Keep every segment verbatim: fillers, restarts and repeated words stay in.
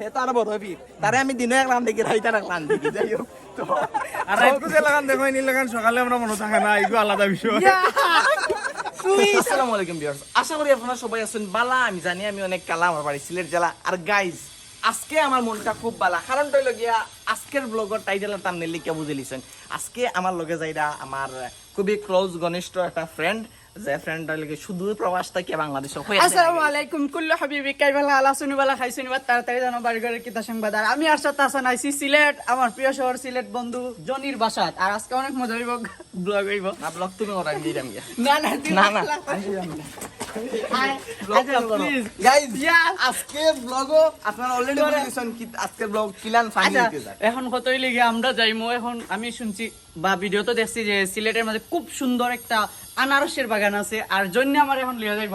এ তো আরো বড় ভিড়। তারে আমি দিনে এক রান দেখি, রাইতে আর এক রান দেখি, যাই হোক। তো আর রাইতকু যে লাগান দেখো, এই লাগান সকালে আমরা মনে থাকে না, এইগুলো আলাদা বিষয়। আসসালামু আলাইকুম ভিউয়ার্স, আশা করি আপনারা সবাই আছেন বালা। আমি জানি আমি অনেক কালা, আমার বাড়ি সিলেট জেলা। আর গাইজ, আজকে আমার মনটা খুব বালা, কারণটা হইল গিয়া আজকের ব্লগর টাইটেল আর থাম্বনেইল দেখে বুঝে লিছেন। আজকে আমার লগে যাইরা আমার খুবই ক্লোজ ঘনিষ্ঠ একটা ফ্রেন্ড, যে ফ্রেন্ডটা লাগে শুধু প্রবাস থেকে বাংলাদেশে হয়ে আসসালামু আলাইকুম কুল্লু হাবিবি, কাইবালা আলা সুনিবালা খাই সুনিবার তাড়াতাড়ি জানো বাড়ি ঘরে কিতা সংবাদ। আর আমি আরশাদ হাসান, আইছি সিলেট, আমার প্রিয় শহর সিলেট বন্ধু জনির বাসাত। আর আজকে অনেক মজা হইব, ব্লগ হইব। না, ব্লগ তুমি করো, আমি দিলাম গিয়া। না না তুই না না। আয়, ব্লগ আচ্ছা, তুমি করো। please। Guys, Yes। আজকে ব্লগও আপনারা অলরেডি বুঝে গেছেন কি আজকের ব্লগ কিলান ফানি আচ্ছা, হইতে যায়। এখন কত হইলে গিয়ে আমরা যাইমু। এখন আমি শুনছি বা ভিডিও তো দেখছি যে সিলেটের মধ্যে খুব সুন্দর একটা আনারসের বাগান আছে, আর জন্য আমার এখন লিয়ে যাইব।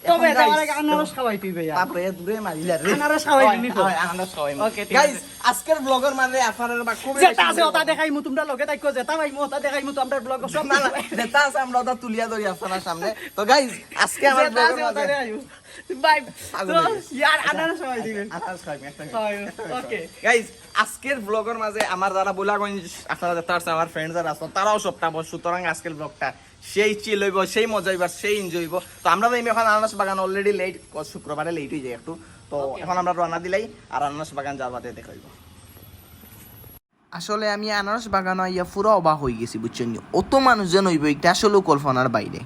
তবে এখন যাওয়ার guys, আগে আনারস খাওয়াই তুই ভাইয়া। তারপরে দূরে মারিলা রে। আনারস খাওয়াই দিবি তো? হয়, আনারস খাওয়াই। Okay, ঠিক গাইজ, আছে। আজকের ব্লগর মাঝে আপনারা বা খুবই যেটা বেশি আছে ওটা দেখাইমু, তোমরা লগে থাকো, যেটা পাইমু ওটা দেখাইমু, তো আমরা ব্লগ সব না না, যেটা আছে আমরা ওটা তুলিয়া ধরি আপনার সামনে। তো গাইজ, আজকে আমার যেটা আছে ব্লগর ওটা মাঝে দেখাইমু। ভাই, আগুন তো হয়ে গেছে। ইয়ার আনারস খাওয়াই দিবেন। আনারস খাওয়াই, একটা খাওয়াই, খাওয়াই। okay। গাইজ, আজকের ব্লগর মাঝে আমার যারা বোলাগঞ্জ, আপনারা যেটা আছে আমার ফ্রেন্ড যারা আছেন, তারাও সবটা বস। সুতরাং আজকের ব্লগটা সেই চিল হইব, সেই মজা হইব, সেই এনজয় হইব। তো আমরা যাইমু এখন আনারস বাগান, অলরেডি লেট, শুক্রবারে লেট হয়ে যায় একটু। তো এখন আমরা রওনা দিলাই আর আনারস বাগান যাওয়ার বাদে দেখা হইব। আসলে আমি আনারস বাগানো আইয়া পুরা অবাক হয়ে গেছি, বুঝছেন নি? অত মানুষ যেন হইব, এটা আসলেও কল্পনার বাইরে।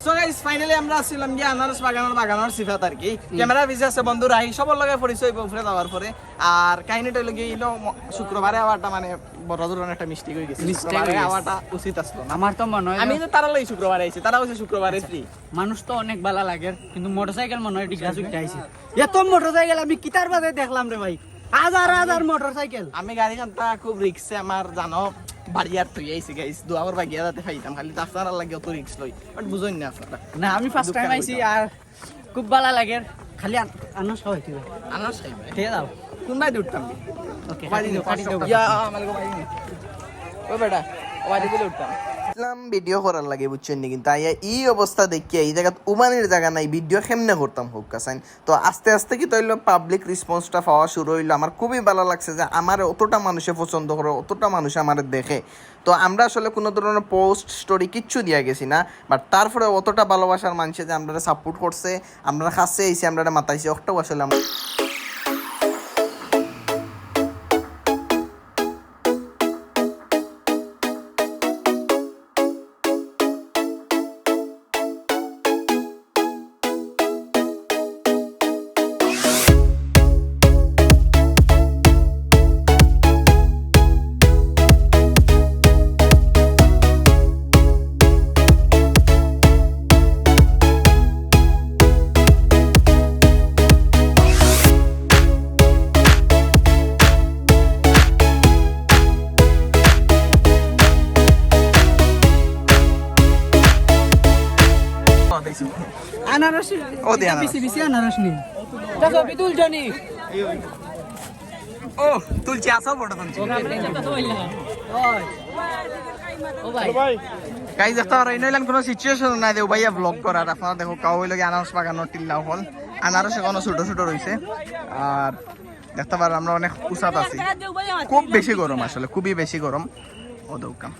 সো গাইস, ফাইনালি আমরা আসছিলাম গিয়া আনারস বাগানের, বাগানের সিফাত আর কি। ক্যামেরা পিছে আছে বন্ধু রাহি, সবার লগে পরিচয় হইব উপরে যাওয়ার পরে। আর কাহিনীটা হইল গিয়া, ইনো ম-, শুক্রবারে আওয়াটা মানে বড় ধরনের একটা মিস্টেক হয়ে গেছে। Mistake শুক্রবারে হয়ে গেছে। আওয়াটা উচিত আসলো না। আমার তো মনে হয় আমি যে তো তারা লই শুক্রবারে আইছি, তারা হইছে শুক্রবারে ফ্রি। মানুষ তো অনেক ভালা লাগে, কিন্তু মোটরসাইকেল মনে হয় ডিগা চুটে আইছে। এত মোটরসাইকেল আমি কিতার বাদে দেখলাম রে ভাই, হাজার হাজার মোটরসাইকেল। আমি গাড়ি খানটা খুব রিক্সে আমার জানো বাড়ি আর তুই আইছি গাইস, দুয়াবর বাগিয়া যাতে পাইতাম, খালি তো আপনারা লাগে অত রিক্স লই, বাট বুঝুন না আপনারা। না, আমি ফার্স্ট টাইম আইছি, আর খুব ভালা লাগে। খালি আন- আনারস খাওয়াই তুই। আনারস খাইবে। ঠিক আছে, দাও। কোন বাইরে উঠতাম? ওকে, বাড়ি কাটি দাও, কাটি দাও। ইয়া, আমার বাড়ি। ও বেটা, ও বাড়ি বলে উঠতাম। ইসলাম ভিডিও করার লাগে, বুঝছেন নি? কিন্তু আইয়া এই অবস্থা দেখিয়া এই জায়গাত উবানির জায়গা নাই, ভিডিও কেমনে করতাম হোক কাসাইন। তো আস্তে আস্তে কি তইল, পাবলিক রেসপন্সটা পাওয়া শুরু হইলো। আমার খুবই ভালা লাগছে যে আমার অতটা মানুষে পছন্দ করে, অতটা মানুষ আমার দেখে। তো আমরা আসলে কোনো ধরনের পোস্ট স্টোরি কিচ্ছু দিয়া গেছি না, বাট তারপরে অতটা ভালোবাসার মানুষে যে আমরা সাপোর্ট করছে, আমরা কাছে আইছে, আমরা মাতাইছে, ওটাও আসলে আমরা আনারস। ও দে আনারস। বেশি বেশি আনারস নি। দেখো বিদুল জনি। ও, তুলছি, আসাও বড় তুলছি। ও ভাই। গাইস, দেখতে পারো, ইনো ইলান কোনো সিচুয়েশন নাই যে ভাইয়া ব্লগ করার। আপনারা দেখো, কাউ হইল কি আনারস বাগানো টিল্লা হল, আনারস এখনো ছোট ছোট রইছে। আর দেখতে পারো, আমরা অনেক উঁচাত আছি, খুব বেশি গরম আসলে, খুবই বেশি গরম। ও দৌকাম।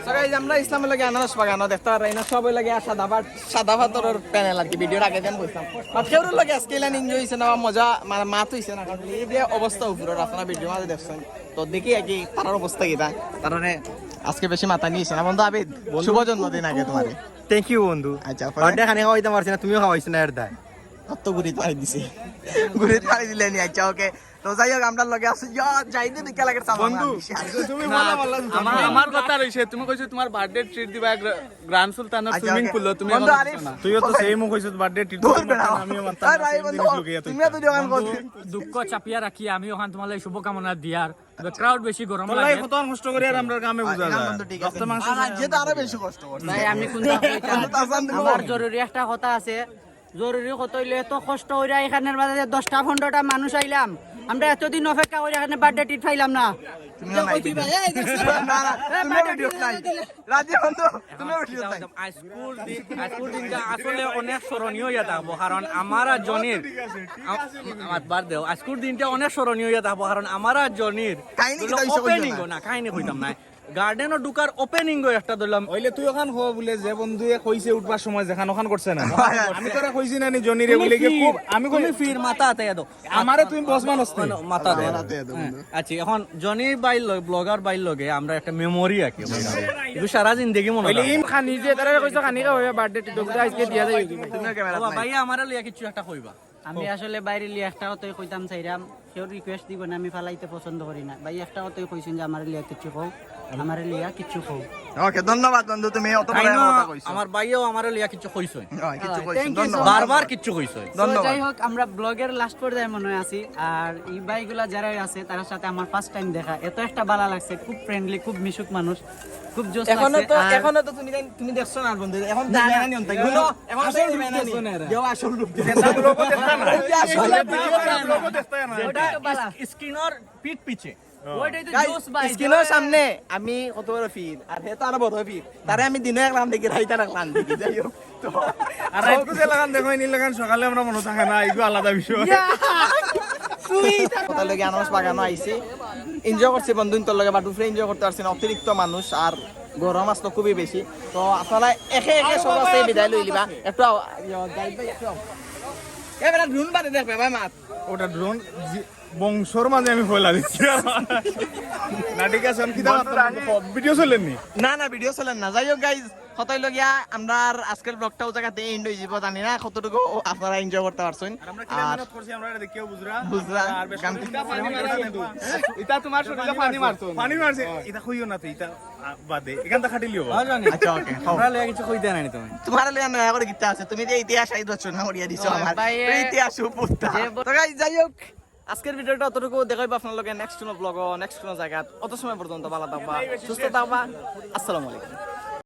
So guys, আমরা ইসলামের লগে আনারস বাগানো দেখতে পারো, ইনো সব লাগে সাদা পাত, সাদা পাথরের প্যানেল আর কি। ভিডিওর আগে দিন বলছিলাম, বাট কেউর লগে আজকে ইলান এনজয় হইছে না, বা মজা মানে মাত হইছে না, কারণ এই যে অবস্থা উপরের আপনারা ভিডিও মাঝে দেখছেন। তো দেখি আর কি তারার অবস্থা কিতা, তারারে আজকে বেশি মাথা নিয়েছে না বন্ধু আবিদ। শুভ জন্মদিন আগে তোমার। থ্যাংক ইউ বন্ধু। আচ্ছা, বার্থডে খানি খাওয়াইতে পারছি না, তুমিও খাওয়াইছো না এর দায়। কত গুড়ি মারি দিছে, গুড়ি মারি দিলে নি। আচ্ছা, ওকে। তো যাই হোক, আমরা লগে আছি, ইয়া, যাইতে দিকে লাগে সামান বন্ধু, আমি শেষ। তুমি ভালো ভালো আছো? আমার, আমার কথা রইছে, তুমি কইছো তোমার বার্থডে ট্রিট দিবা গ্রা-, গ্রান্ড সুলতানর আচ্ছা, সুইমিং ওকে। পুলো, তুমি বন্ধু এখন আরিফ, দিছো না। তুইও তো সেম কইছিস বার্থডে ট্রিট দূর দিতে বেড়াও। আমি আমার আরে ভাই, বন্ধু, তুমি তো যখন কত দুঃখ চাপিয়া রাখি আমি ওখান তোমার লাগি শুভকামনা দিয়ার। ক্রাউড বেশি গরম তোর লাগে। লাগি কত কষ্ট করি আর আমরা কামে বুঝা যায়। ঠিক আছে। আর যেটা আরো বেশি কষ্ট করছে। ভাই আমি কোনটা কইতাম? তাসান দিল। আমার জরুরি একটা কথা আছে। জরুরি কথা হইলে এত কষ্ট হইরা এখানের মাঝে যে দশটা পনেরোটা মানুষ আইলাম, আমরা এতদিন অপেক্ষা করি, এখানে বার্থডে ট্রিট পাইলাম না। তুমিও নাই দিলে। না, না, তুমিও ভিডিও নাই। রাজি বন্ধু, তুমিও ভিডিও নাই। আইজকুর দিন, আইজকুর দিনটা আসলে অনেক স্মরণীয় ইয়া থাকবো, কারণ আমার আর জনির, আ-, আমার বাদ দেও, আইজকুর দিনটা অনেক স্মরণীয় ইয়া থাকবো, কারণ আমার আর জনির কাহিনী কিতা অইছে কইছো ওপেনিং না? না, কাহিনী কইতাম না। গার্ডেনও ঢুকার ওপেনিং একটা ধরলাম। অইলে তুই ওখান হ বুলে যে বন্ধুয়ে কইছে উঠবার সময় যেখান ওখান করছে না। আমি তোরা কইছি না নি জনিরে তুমি বুলে কি ফির, খুব আমি কই তুমি ফির মাথা আতে দো। আমারে তুমি বস মানুষ নি। মানে মাথা দে। আমার হাতে এত বন্ধু। আচ্ছা, এখন জনি ভাই ব্লগার ভাই লগে আমরা একটা মেমোরি আঁকি। একটু সারা জিন্দেগি মনে অইলে রাখবো। ইম খানি যে তারা কইছো খানি খাওয়া বার্থডে টিট তো আজকে দিয়া যাই। তুমিও ক্যামেরা বাবা, ভাই আমারে লইয়া কিছু একটা কইবা। আমি আসলে বাইরে লিয়া একটা কথাই কইতাম চাইরাম, কেউ রিকোয়েস্ট দিব না, আমি ফালাইতে পছন্দ করি না। ভাই একটা কথাই কইছেন যে আমার লিয়া কিছু কও, আমার লিয়া কিছু কও। ওকে, ধন্যবাদ বন্ধু, তুমি অত বড় তাই না, কথা কইছো। আমার ভাইও আমারে লিয়া কিছু কইছইন। হ্যাঁ, কিছু হ্যাঁ, কইছো। thank you so ধন্যবাদ। much। বারবার কিছু কইছইন। তো ধন্যবাদ। যাই হোক, আমরা ব্লগের লাস্ট পর্যায়ে মনে হয় আছি। আর এই ভাইগুলা যারা আছে, তার সাথে আমার ফার্স্ট টাইম দেখা, এত একটা ভালো লাগছে, খুব ফ্রেন্ডলি, খুব মিশুক মানুষ, খুব জোস এখনো লাগছে। তো আর এখনো তো তুমি জান- তুমি দেখছো না বন্ধু, এখন না, দেখবে না। না নি অন্তাই। হুনো, এখন আসল দেখবে রূপ না নি। দেখছো না এরা। যাও আসল রূপ দেখো। এই যে আসল রূপ দেখো না। ওটা তো ভালো। স্ক্রিনর পিঠ পিছে। ওইটাই তো গাইস, জোস ভাই। স্ক্রিনর সামনে আমি কত বড় ফির, আর হে তো আরো বড় ফির। তারে আমি দিনে এক লাইন দেখি, রাইতে এক লাইন দেখি, যাই হোক। তো আর রাইতকু যে লাগান দেখো, এই লাগান সকালে আমরা মনে থাকে না, এইগুলো আলাদা বিষয়। তুই কথা লগে আনারস বাগানো আইছি, এনজয় করছি বন্ধু, তোর লগে বাটু ফ্রে এনজয় করতে পারছি না, অতিরিক্ত মানুষ আর গরম আসলো খুবই বেশি। তো আপনারা একে একে সব আছে বিদায় লই লিবা। একটু আও, ইয়ো, গাইড ভাই, একটু আও। এ বেটা, ড্রোন বাদে দেখবে ভাই মাত। ওটা ড্রোন বংশর মাঝে আমি ফেলা দিচ্ছি। না, ঠিক আছে, আমি কিতা মারতাম? ভিডিও চলেননি? না না, ভিডিও চলেন না। যাই হোক গাইজ, কতই লগিয়া আমরা আজকের ব্লগটাও জায়গাতে এন্ড হয়ে যাবো। জানি না কতটুকু আপনারা এনজয় করতে পারছেন। আমরা কি আর মেহনত করছি, আমরা এটা দেখিও বুঝরা। বুঝরা, এটা পানি মারছো কিন্তু। এটা তোমার শরীরে পানি মারছো। পানি মারছে, এটা কইও না তো, এটা আ, বাদে। এখানটা খাটিলিও। আচ্ছা, ওকে, খাও। আমরা লইয়া কিছু কইতে নাই তুমি। তোমার লিয়া নয়া করে কিতা আছে? তুমি যে ইতিহাস এই রচনা করিয়া দিছো আমার। ভাই, এ, এই ইতিহাস উপত্যা। যে ব- তো গাইজ, যাই হোক, আজকের ভিডিওটা অতটুকু। দেখাইবা আপনার লগে নেক্সট কোনো ব্লগ, নেক্সট কোনো জায়গা। অত সময় পর্যন্ত ভালো থাকবা, সুস্থ থাকবা। আসসালামু আলাইকুম।